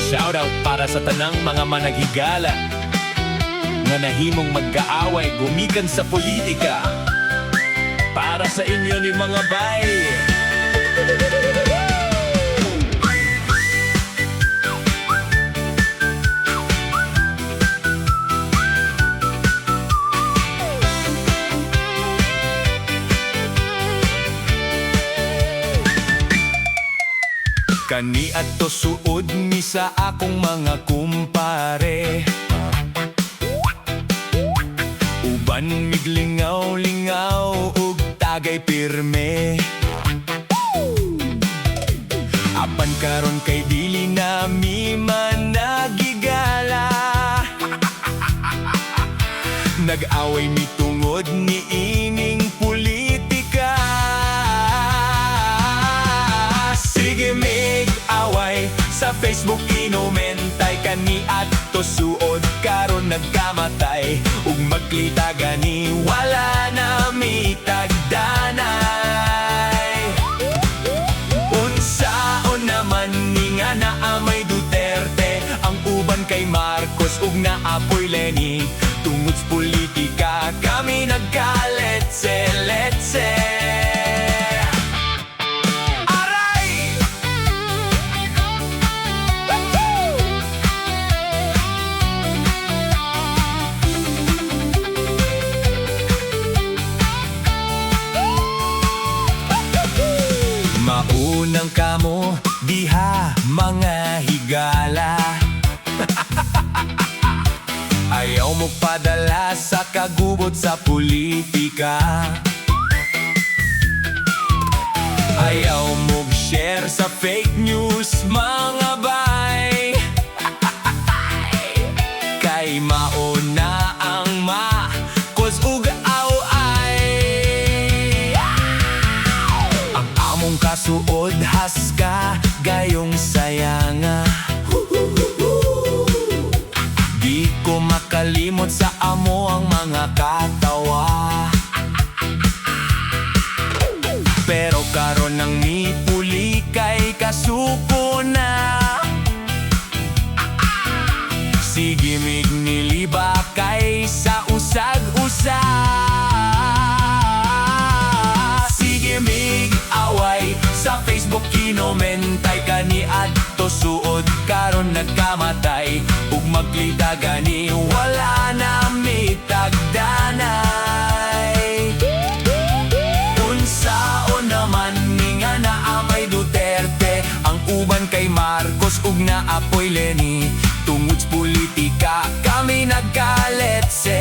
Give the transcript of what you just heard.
Shoutout para sa tanang mga managhigala nga nahimong magkaaway gumikan sa politika. Para sa inyo ni, mga bay. Kaniadto suod mi sa akong mga kumpare. Uban miglingaw-lingaw ug tagay pirme. Apan karon kay dili na mi managhigala. Nag-away mi tungod ni ining politika. Sige mig away sa Facebook, kinomentay. Kaniadto suod, karon nagkamatay. Ug magklita gani, wala na mi tagdanay. Unsaon naman ni nga naa may Duterte, ang uban kay Marcos ug naa poy Leni? Tungod sa politika kami nagkaletse-letse. Aray! Woohoo! Maunang kamo diha, mga higala. Ayaw mo padala sa kagubot sa politika. Ayaw mo share sa fake news, mga bay, kay mauna ang ma-cause ug away. Ang among kasuod haska gayong sayanga. Di ko makalimot sa amo ang mga katawa. Pero karon nang mipuli kay kasuko na. Sige mig niliba kay sa usag-usa. Sige mig away sa Facebook, kinomentay. Kaniadto suod, karon nagkamatay. Ug magklita gani, wala na mi tagdanay. Unsaon naman ni nga naa may Duterte, ang uban kay Marcos ug naa poy Leni? Tungod sa politika kami nagkaletse.